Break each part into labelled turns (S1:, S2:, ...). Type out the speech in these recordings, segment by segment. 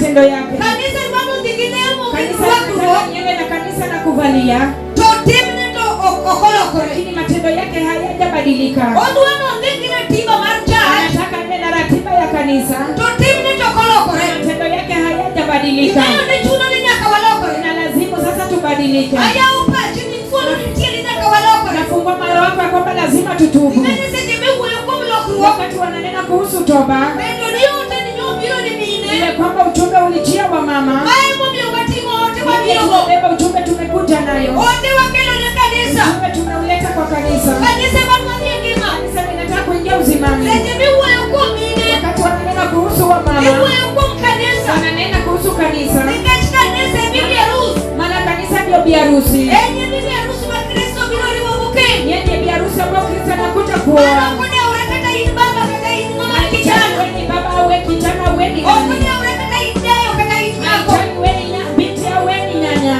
S1: matendo yake.
S2: Kanisa dwaro dhi gi lemo gi
S1: Kanisa
S2: rwakruok
S1: linataka niende na kanisa na kuvalia,
S2: to timne to ok olokore.
S1: Lakini matendo yake hayajabadilika.
S2: Odwa nodhi gi ratiba mar church
S1: Anataka aende na ratiba ya kanisa,
S2: to timne to ok olokore.
S1: Matendo yake hayajabadilika.
S2: Ing'eyo ni chuno ni nyaka walokore.
S1: Na lazimu sasa tubadilike.
S2: Ayawo pachi ni thuolo nitie ni nyaka walokore.
S1: Nafungua moyo wako ya kwamba lazima tutubu.
S2: Ing'e ni seche miwuoyo kuom lokruok
S1: Wakati wananena kuhusu toba,
S2: bedo ni ote ni nyobiro ni mine
S1: ile kwamba ujumbe ulijia wa mama,
S2: mae momiyo wating'o ote wabirogo.
S1: Tumebeba ujumbe, tumekuja nayo.
S2: Ote wakelo ne kanisa.
S1: Ujumbe tumeuleta kwa kanisa.
S2: Kanisa madwadhi e ngima.
S1: Kanisa linataka kuingia uzimani.
S2: Seche miwuoyo kuom mine
S1: Wakati wananena kuhusu wa mama,
S2: iwuoyo kuom kanisa
S1: wananena kuhusu kanisa,
S2: nikech kanisa e bibi arus.
S1: Maana kanisa ndio bi harusi.
S2: En e bibi arus ma Kristo biro riwo goken.
S1: Yeye ndiye bi harusi ambayo Kristo anakuja
S2: Mano
S1: kuoa.
S2: ok odewore kata in baba kata in ng'ama kijana.
S1: Wewe ni baba au wewe kijana au wewe ni
S2: Ok
S1: nani?
S2: odewore kata in dayo kata in nyako.
S1: Haijali wewe ni binti au wewe ni nyanya.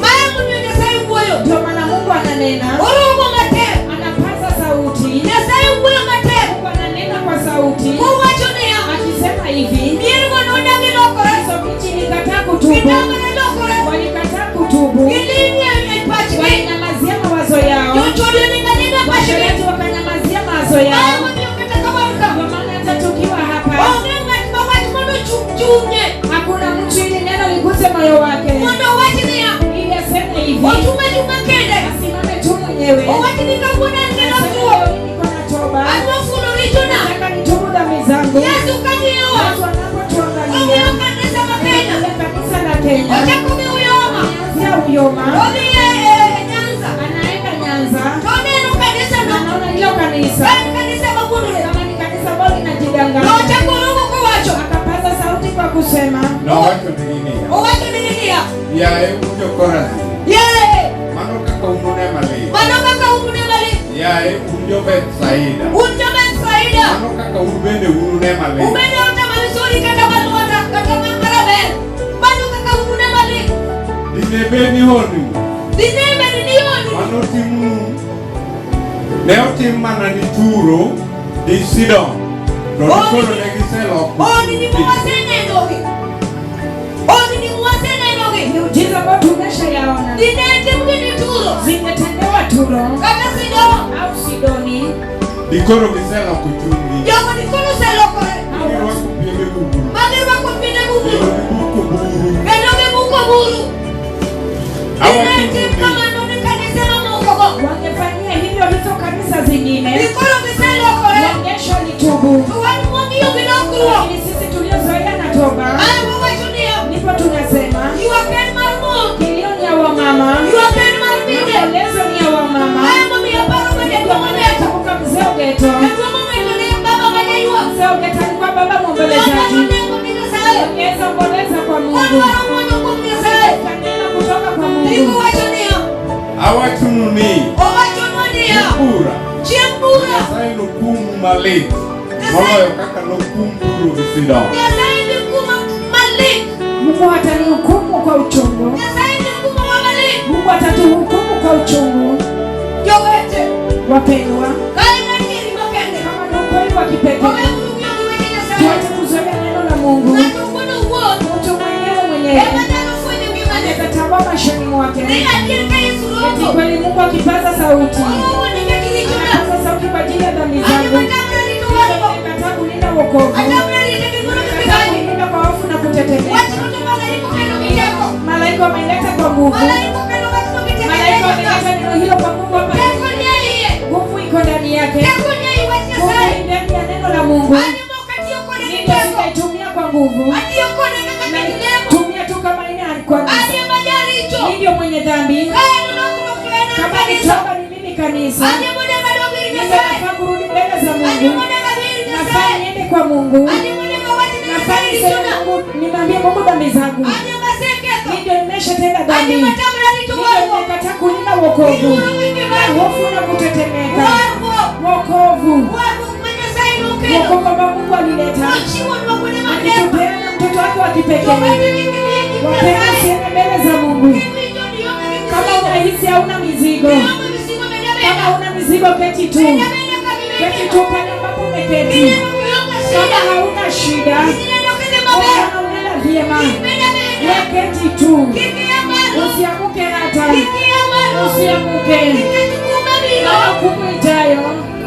S2: Mae momiyo Nyasaye wuoyo.
S1: Ndio maana Mungu ananena,
S2: Oromo matek.
S1: Anapaza sauti.
S2: Nyasaye wuoyo matek.
S1: Mungu ananena kwa sauti
S2: Kowacho niya,
S1: akisema hivi,
S2: miergo nodagi lokore.
S1: Hizo miji ilikataa kutubu,
S2: Gitamore lokore.
S1: Walikataa kutubu,
S2: Giling' e pachgi.
S1: Walinyamazia mawazo yao,
S2: Jochode oling' aling'a pachgi.
S1: Washerati wakanyamazia mawazo
S2: Mae
S1: yao.
S2: momiyo kata ka wan ka,
S1: Kwa maana hata tukiwa hapa
S2: onge ng'at ma wach mondo ochung chunye.
S1: Hakuna mtu ili neno liguse moyo wake
S2: Mondo owach niya,
S1: ili aseme hivi,
S2: ochung' achung'a kende.
S1: Asimame tu mwenyewe.
S2: Owach ni kawuono an gi
S1: Aseme
S2: lokruok.
S1: leo niko na toba,
S2: Adwa fulo richona.
S1: nataka nitubu dhambi zangu.
S2: Yesu kang'iyowa,
S1: Watu wanapotuangalia,
S2: ong'iyo kanisa ma Kenya.
S1: ile kanisa la Kenya,
S2: Ochako gi Uyoma.
S1: anaanzia Uyoma,
S2: Odhi e Nyanza.
S1: Anaenda Nyanza,
S2: To oneno kanisa no.
S1: anaona hilo kanisa
S2: En kanisa mawuondore.
S1: kama ni kanisa ambalo linajidanganya.
S2: Nochako romo kowacho.
S1: Akapaza sauti kwa kusema,
S3: Nowacho nigi niya,
S2: Owacho nigi niya,
S3: yaye un jo-Korazin,
S2: yaye,
S3: mano kaka unune malit.
S2: Mano kaka unune malit.
S3: Yaye un jo-Bethsaida,
S2: Un jo-Bethsaida.
S3: Mano kaka un bende unune malit.
S2: Ubende utama vizuri kata maluata kata marabel. Mano kaka unune malit.
S3: Dine bed ni honni
S2: Dine bed ni honni
S3: manotimnu ne otim mana ni Turo gi Sidon, to koro ne giseloko
S2: Honni ni
S3: chunygi.
S2: mwasenenogi. Honni ni mwasenenogi.
S1: Miujiza ambayo tumeshayaona
S2: Dine timgi ni Turo
S1: zimetendewa Turo
S2: kata Sidon.
S1: Au Sidoni,
S3: Dikoro giseloko chunygi.
S2: Jogo dikoro oselokore.
S3: Girwako piende gugru.
S2: Magirwako piende
S3: Kendo
S2: gugru.
S3: gibuko buru.
S2: Kendo gibuko buru. Dine
S3: Awacho
S2: tim
S3: ni
S2: kamano ni kanise mamokogo.
S1: Wangefanyia hivyo hizo kanisa zingine,
S2: Dikoro giselokore.
S1: wangeshalitubu.
S2: To wan mwang'iyo gi lokruok.
S1: Lakini sisi tuliozoea na toba,
S2: Ae wawacho niya,
S1: ndipo tunasema
S2: ywak en mar mon.
S1: Kilio ni ya wamama,
S2: Ywak en mar mine.
S1: maombolezo ni ya wamama.
S2: Ae momiyo aparo ma
S1: Ndio
S2: jaduong'
S1: maana
S2: Ogeto.
S1: nakumbuka mzee Ogeto.
S2: Jaduong' Ogeto ne en baba ma jaywak.
S1: Mzee Ogeto alikuwa baba mwombolezaji.
S2: Nonyalo nengo ni Nyasaye.
S1: Ongeza omboleza kwa Mungu.
S2: Odwaro ng'wono kuom Nyasaye.
S1: Kaneno kutoka kwa
S2: Ndiko
S1: Mungu.
S2: wacho niya,
S3: Awachonu ni
S2: owachonwa niya,
S3: bura
S2: chieng' bura
S3: Nyasaye nokumu malit moloyo kaka nokum Turo gi Sidon.
S2: Nyasaye nikumo malit.
S1: Mungu atanihukumu kwa uchungu.
S2: Nyasaye nikumo malit.
S1: Mungu atatuhukumu kwa uchungu.
S2: Jowete,
S1: Wapendwa,
S2: ka en adieri makende,
S1: kama ni ukweli wa kipekee,
S2: owe uru ng'iyo gi weche Nyasaye.
S1: tuache kuzoea neno la Mungu.
S2: Ng'ato owuon owuon
S1: Mtu mwenyewe mwenyewe
S2: ema nyalo fwenyo ngimane.
S1: anaweza tambua maishani mwake
S2: Ni adier ka Yesu
S1: eti
S2: romo.
S1: kweli Mungu akipaza sauti,
S2: Oromo nikech richona.
S1: anapaza sauti kwa ajili ya dhambi
S2: An
S1: zangu.
S2: ema tamra rito warruok.
S1: Nimekataa kulinda wokovu,
S2: Atamra rite gi ng'wono gi
S1: nimekataa
S2: mibathi.
S1: kulinda kwa hofu na kutetemeka.
S2: Wach moto malaika okelo gi teko.
S1: Malaika wameleta kwa nguvu,
S2: Malaika okelo wach no gi teko.
S1: Malaika wameleta neno hilo kwa nguvu hapa.
S2: Teko ni e iye.
S1: Nguvu iko ndani yake,
S2: Teko ni ei wach
S1: nguvu
S2: Nyasaye.
S1: ni ndani ya neno la Mungu.
S2: An ema ok atiyo kode gi
S1: Ndivyo
S2: teko.
S1: sitaitumia kwa nguvu,
S2: Atiyo kode kaka kit lemo.
S1: tumia tu kama ina kwa
S2: An ema jaricho.
S1: nivyo mwenye dhambi.
S2: Ka en lokruok to en an
S1: Kama ni
S2: kanisa.
S1: toba ni mimi kanisa,
S2: An ema onego adog ir
S1: Mimi
S2: Nyasaye.
S1: nafaa kurudi mbele za
S2: An
S1: Mungu,
S2: ema onego adhi ir
S1: nafaa
S2: Nyasaye.
S1: niende kwa Mungu,
S2: An ema onego awach ne
S1: nafaa
S2: Nyasaye
S1: niseme
S2: richona.
S1: Mungu, nimwambie Mungu dhambi zangu,
S2: An ema aseketho.
S1: mimi ndio nimeshatenda
S2: An
S1: dhambi,
S2: ema tamra rito
S1: mimi ndio
S2: warruok.
S1: nimekataa kulinda wokovu
S2: Giluoro gi
S1: na
S2: mibathi.
S1: hofu na kutetemeka.
S2: Warruok.
S1: Wokovu,
S2: Warruok ma Nyasaye nokelo.
S1: wokovu ambao Mungu alileta
S2: Nochiwonwa wuode maber.
S1: akitupeana mtoto wake wa kipekee.
S2: Jowete kik dhi e nyim
S1: Wapendwa,
S2: Nyasaye.
S1: usiende mbele za Mungu
S2: Kiwinjo ni ionge gi
S1: kama
S2: misigo.
S1: unahisi hauna mizigo.
S2: Ionge mizigo beda beda.
S1: Kama una mizigo, keti tu,
S2: Beda beda kama
S1: keti
S2: imeingia.
S1: tu pale ambapo umeketi.
S2: Kineno kionge
S1: Kama
S2: shida.
S1: hauna shida,
S2: Kineno kidhi maber.
S1: kama unaenda vyema.
S2: Kik bed abeda.
S1: Wewe keti tu,
S2: Kik ia malo.
S1: usianguke hata,
S2: Kik ia malo.
S1: usianguke.
S2: Nikech kum mabiro.
S1: Maana hukumu ijayo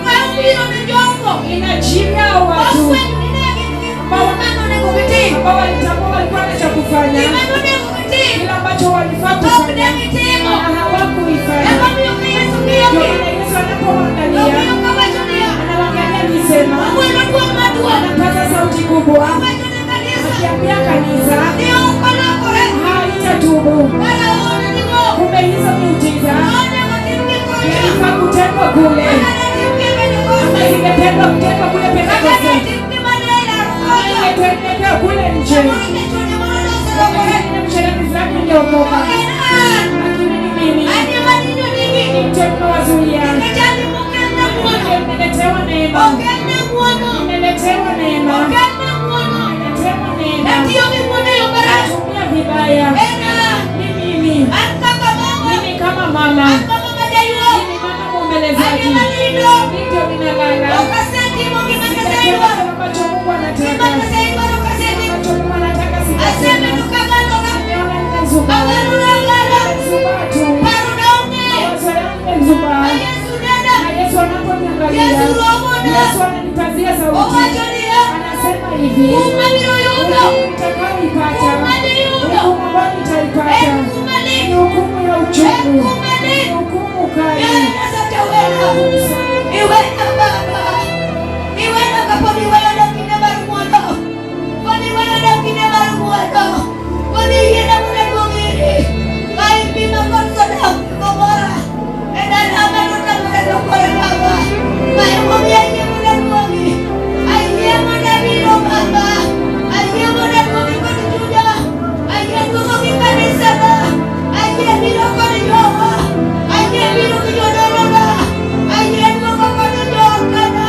S2: Mabiro ne jogo.
S1: inajia watu
S2: Ofwenyo ni ne gin gi gima nonego gitim.
S1: ambao walitambua walikuwa na cha kufanya,
S2: Gima nonego gitim.
S1: kile ambacho walifaa
S2: Ok ne
S1: kufanya
S2: gitimo.
S1: na hawakuifanya.
S2: Emomiyo ka Yesu
S1: Ndio
S2: ng'iyogi.
S1: maana Yesu anapowaangalia,
S2: Ong'iyo kawacho niya.
S1: anawaangalia akisema,
S2: Ogwelo duol maduong'.
S1: anapaza sauti kubwa
S2: Owacho ne kanisa.
S1: akiambia kanisa,
S2: Ni ok olokore.
S1: haitatubu.
S2: Kara honni-go.
S1: Kumbe hizo miujiza
S2: Nonego timgi kocha.
S1: ilifaa kutendwa kule,
S2: Kaka ne timgi e Pentekoste.
S1: zingependwa kutendwa kule
S2: Kaka ne
S1: Pentekoste,
S2: timgi mana e laro kocha.
S1: ingetendeka kule nje.
S2: Samoro jachuodhe moro noselokore.
S1: Msherati fulani ungeokoka,
S2: Ok en an.
S1: lakini ni mimi
S2: An ema dino nigi.
S1: ndio nimewazuia.
S2: Nikech an emokelna ng'wono.
S1: Nimeletewa neema,
S2: Okelna ng'wono.
S1: nimeletewa neema,
S2: Okelna ng'wono.
S1: nimeletewa neema.
S2: Atiyo gi ng'wono e yo marach.
S1: Natumia vibaya,
S2: En an.
S1: ni mimi,
S2: An kaka mama.
S1: mimi kama mama,
S2: An mama ma jaywak.
S1: mimi mama
S2: An
S1: mwombelezaji,
S2: ema nindo.
S1: mimi ndio ninalala.
S2: Ok asetimo gima Nyasaye
S1: Sitatenda
S2: dwaro.
S1: kile ambacho Mungu
S2: Gima
S1: anataka,
S2: Nyasaye dwaro ok asetimo.
S1: ambacho Mungu anataka sitatenda.
S2: Asebedo kagalora.
S1: Nimeona nimezubaa,
S2: Agalora agala.
S1: nimezubaa tu,
S2: Parona onge.
S1: mawazo yangu nimezubaa.
S2: Ma Yesu nena.
S1: Na Yesu anaponiangalia,
S2: Yesu romona.
S1: Yesu ananipazia sauti,
S2: Owacho niya.
S1: anasema hivi,
S2: Kum mabiro yudo.
S1: hukumu nitakayoipata,
S2: Kum madhiyudo.
S1: hukumu ambayo nitaipata
S2: En kum malit.
S1: ni hukumu ya
S2: En
S1: uchungu,
S2: kum malit.
S1: ni hukumu kali.
S2: Yaye Nyasacha wena. Iwena Baba. Iwena kapod iweyo dok kinde mar ng'wono. Pod iweyo dok kinde mar ng'wono. Pod iyiena mondo aduog iri. Ka ipima kod Sodom gi Gomora. E dala manotamore lokore Baba. Ma emomiyo ayie mondo aduogi. Ayie mondo abiro Baba. Ayie mondo aduogi kod chunya. Ayie duogo gi kanisana. Ayie biro kod jowa. Ayie biro gi jodolona. Ayie duogo kod joodana.